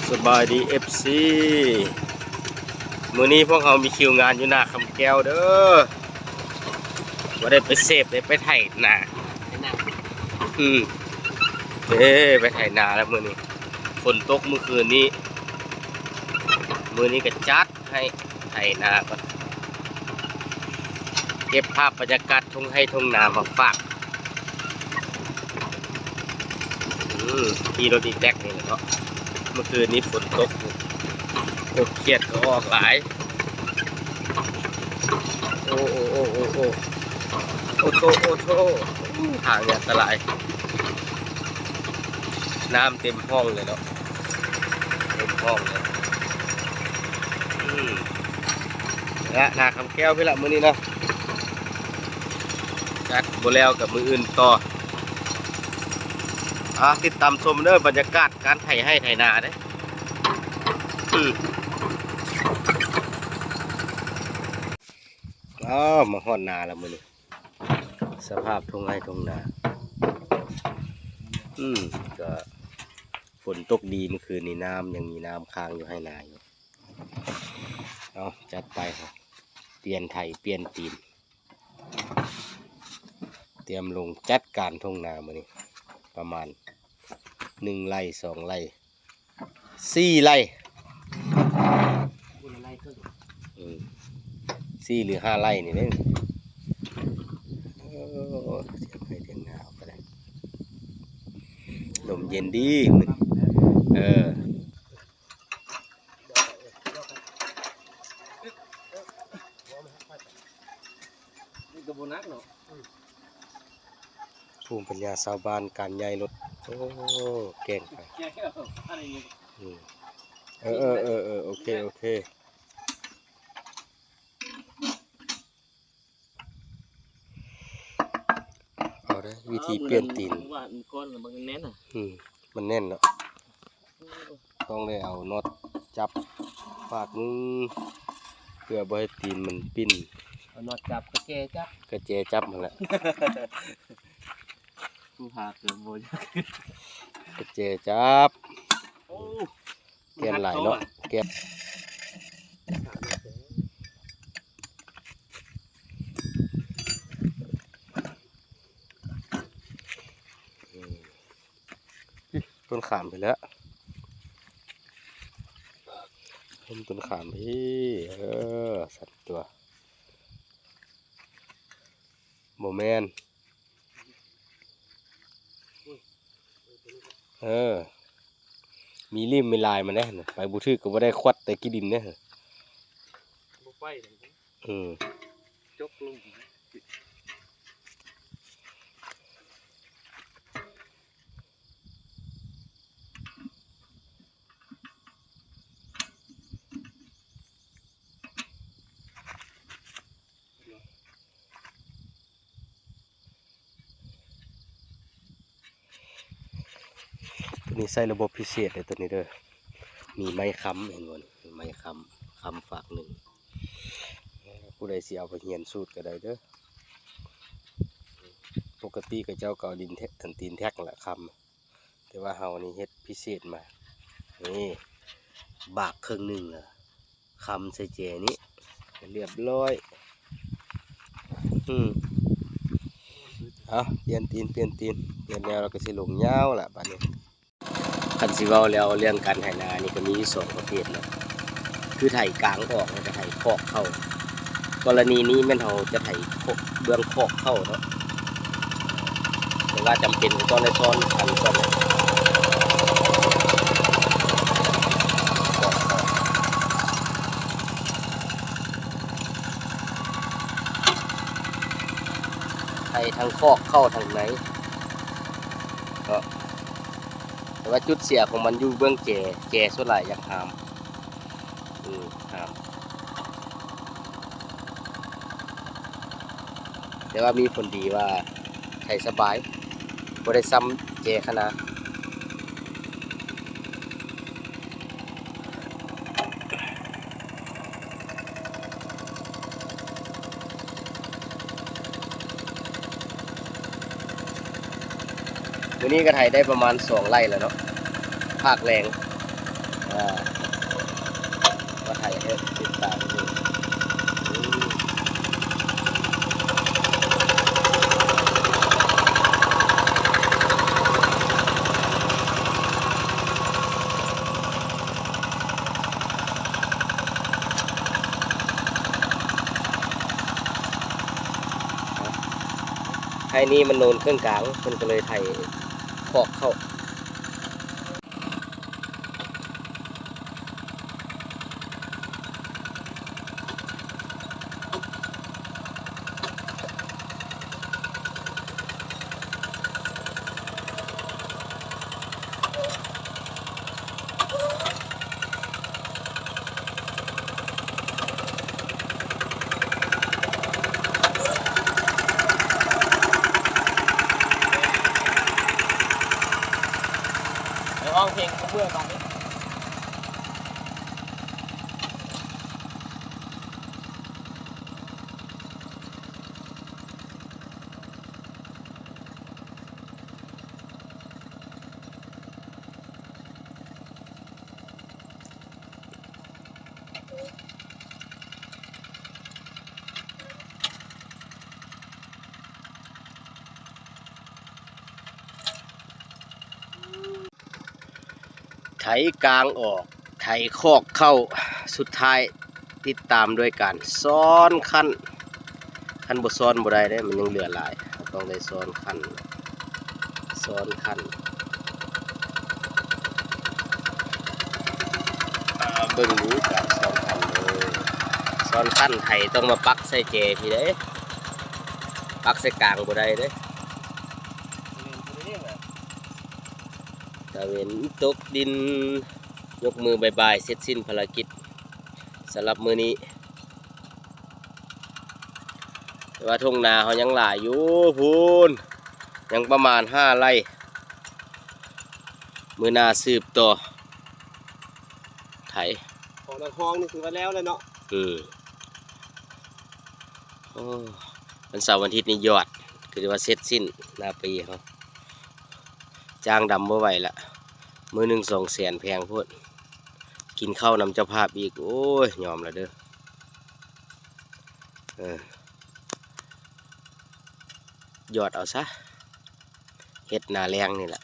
ສະບາຍດີ ເອັຟຊີ ມື້ນີ້ພວກເຮົາມີຄິວງານຢູ່ນາຄຳແກ້ວເດີ້ ບໍ່ໄດ້ໄປເສບ ໄດ້ໄປໄຖນາ ອືມ ເອີ ໄປໄຖນາແລ້ວມື້ນີ້ ຝົນຕົກມື້ຄືນນີ້ ມື້ນີ້ກໍຈັດ ໃຫ້ໄຖນາກ່ອນ ເກັບພາບບັນຍາກາດທົ່ງໄຮ່ທົ່ງນາມາຝາກ ອືມ ຂີ່ລົດອີແຕັກນີ້ແຫຼະເນາະ ເມື່ອຄືນນີ້ຝົນຕົກຢູ່ ກົບຂຽດກໍອອກຫຼາຍ ໂອ້ ໂອ້ ໂອ້ ໂອ້ ໂອ້ ໂອ້ໂຕ ໂອ້ໂຕ ທາງນີ້ອັນຕະລາຍ ນ້ຳເຕັມຮ່ອງເລີຍເນາະ ເຕັມຮ່ອງເລີຍ ອືມ ແລະ ນາຄຳແກ້ວພີ້ລະມື້ນີ້ເນາະ ຈັດບໍ່ແລ້ວກໍມື້ອື່ນຕໍ່ ອ່າ ຕິດຕາມຊົມເດີ້ ບັນຍາກາດການໄຖໄຮ່ໄຖນາເດ້ ອືມ ອ້າວ ມາຮອດນາແລ້ວມື້ນີ້ ສະພາບທົ່ງໄຮ່ທົ່ງນາ ອືມ ກໍຝົນຕົກດີ ເມື່ອຄືນນີ້ນ້ຳຍັງມີນ້ຳຄ້າງຢູ່ໄຮ່ນາຢູ່ ເອົາ ຈັດໄປ ປ່ຽນໄຖປ່ຽນຕີນ ຕຽມລົງຈັດການທົ່ງນາມື້ນີ້ ປະມານໜຶ່ງໄຮ່ ສອງໄຮ່ ສີ່ໄຮ່ ອືມ ສີ່ຫຼືຫ້າໄຮ່ນີ້ເດ້ ໂອ້ ທຽງໄຮ່ທຽງນາເຮົາກໍໄດ້ ລົມເຢັນດີມື້ນີ້ ເອີ ນີ້ກໍບໍ່ໜັກເນາະ ອືມ ພູມປັນຍາຊາວບ້ານ ການຍ້າຍລົດ ໂອ້ ແກ່ງໄປ ແກ່ງໄປ ອືມ ເອີ ເອີ ເອີ ເອີ ໂອເຄ ໂອເຄ ເອົາເດີ້ ວິທີປ່ຽນຕີນ ວ່າມັນກ້ອນ ມັນແໜ້ນນະ ອືມ ມັນແໜ້ນເນາະ ຕ້ອງໄດ້ເອົານັອດຈັບຟາກໜຶ່ງ ເພື່ອບໍ່ໃຫ້ຕີນມັນປິ່ນ ເອົານັອດຈັບ ກະແຈຈັບ ກະແຈຈັບຫັ້ນແຫຼະ ຜູ້ພາກກໍບໍ່ຢາກ ກະແຈຈັບ ໂອ້ ແກ່ນຫຼາຍເນາະ ແກ່ນ ອືມ ຕົ້ນຂາມໄປແລ້ວ ຕົ້ນຂາມພີ້ ເອີ ສັດຕົວະ ບໍ່ແມ່ນ ເອີ ມີລິ້ມມີລາຍມັນເດ້ ໄປບໍ່ຖືກກໍບໍ່ໄດ້ຂວັດແຕ່ຂີ້ດິນເດ້ ບໍ່ໄປ ອືມ ຈົກລົງ ໂຕນີ້ໃຊ້ລະບົບພິເສດເດີ ໂຕນີ້ເດີ ມີໄມ້ຄ້ຳ ເຫັນບໍ່ນີ້ ໄມ້ຄ້ຳ ຄ້ຳຟາກໜຶ່ງ ຜູ້ໃດຊິເອົາໄປຮຽນສູດກໍໄດ້ເດີ ປົກກະຕິເຂົາເຈົ້າກໍເອົາດິນແທ- ອັນຕີນແທັກຫັ້ນລະຄ້ຳ ແຕ່ວ່າເຮົານີ້ເຮັດພິເສດມາ ນີ້ ບາກເຄິ່ງໜຶ່ງລະ ຄ້ຳໃສ່ແຈນີ້ ລຽບຮ້ອຍ ອືມ ເອົາ ປ່ຽນຕີນ ປ່ຽນຕີນ ປ່ຽນແນວ ແລ້ວກໍຊິລົງຍາວລະບາດນີ້ ຄັນຊິເວົ້າແລ້ວ ເລື່ອງການໄຖນານີ້ກໍມີຢູ່ສອງປະເພດເນາະ ຄືໄຖກາງອອກ ແລ້ວກໍໄຖຄອກເຂົ້າ ກໍລະນີນີ້ແມ່ນເຮົາຈະໄຖເບື້ອງຄອກເຂົ້າເນາະ ແຕ່ວ່າຈຳເປັນຕ້ອງໄດ້ຊ້ອນຄັນກ່ອນເນາະ ໄຖທັງຄອກເຂົ້າທາງໃນເນາະ ແຕ່ວ່າຈຸດເສຍຂອງມັນຢູ່ເບື້ອງແຈ ແຈສ່ວນຫຼາຍຢາກຫາມ ອືມ ຫາມ ແຕ່ວ່າມີຜົນດີວ່າໄຖສະບາຍ ບໍ່ໄດ້ຊ້ຳແຈຄະນາ. ມື້ນີ້ກໍໄຖໄດ້ປະມານສອງໄຮ່ແລ້ວເນາະ ພາກແລງ ອ່າ ມາຖ່າຍໃຫ້ຕິດຕາມເບິ່ງ. ໄຮ່ນີ້ມັນໂນນເຄິ່ງກາງ ເພິ່ນກໍເລີຍໄຖຄອກເຂົ້າ. ໄປຮ້ອງເພງເມື່ອຍບາດນີ້. ໄຖກາງອອກ ໄຖຄອກເຂົ້າ ສຸດທ້າຍຕິດຕາມດ້ວຍການຊ້ອນຄັນ. ຄັນບໍ່ຊ້ອນບໍ່ໄດ້ເດ້ ມັນຍັງເຫຼືອຫຼາຍ ເຮົາຕ້ອງໄດ້ຊ້ອນຄັນ ຊ້ອນຄັນ. ອ່າ ເບິ່ງດູການຊ້ອນຄັນເດີ ຊ້ອນຄັນໄຖຕ້ອງມາປັກໃສ່ແຈພີ້ເດ້ ປັກໃສ່ກາງບໍ່ໄດ້ເດ້. ຕາເວັນຕົກດິນ ຍົກມືບາຍບາຍ ເສັດສິ້ນພາລະກິດສຳລັບມື້ນີ້. ແຕ່ວ່າທົ່ງນາເຮົາຍັງຫຼາຍຢູ່ພຸ້ນ ຍັງປະມານຫ້າໄຮ່ ມື້ໜ້າສືບຕໍ່ໄຖ. ຂອງນາຮອງນີ້ຖືວ່າແລ້ວແລ້ວເນາະ. ອືມ ໂອ້ ວັນເສົາວັນອາທິດນີ້ຢອດ ຄືວ່າເສັດສິ້ນນາປີເຮົາ. ຈ້າງດຳບໍ່ໄຫວລະ ມື້ໜຶ່ງສອງແສນ ແພງໂພດ. ກິນເຂົ້ານຳເຈົ້າພາບອີກ ໂອ້ຍ ຍອມລະເດີ. ເອີ ຢອດເອົາຊະ ເຮັດໜ້າແລ້ງນີ້ລະ.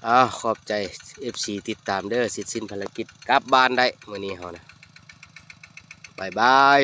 ອ້າວ ຂອບໃຈເອັຟຊີຕິດຕາມເດີ ເສັດສິ້ນພາລະກິດ ກັບບ້ານໄດ້ມື້ນີ້ເຮົານະ ບາຍບາຍ.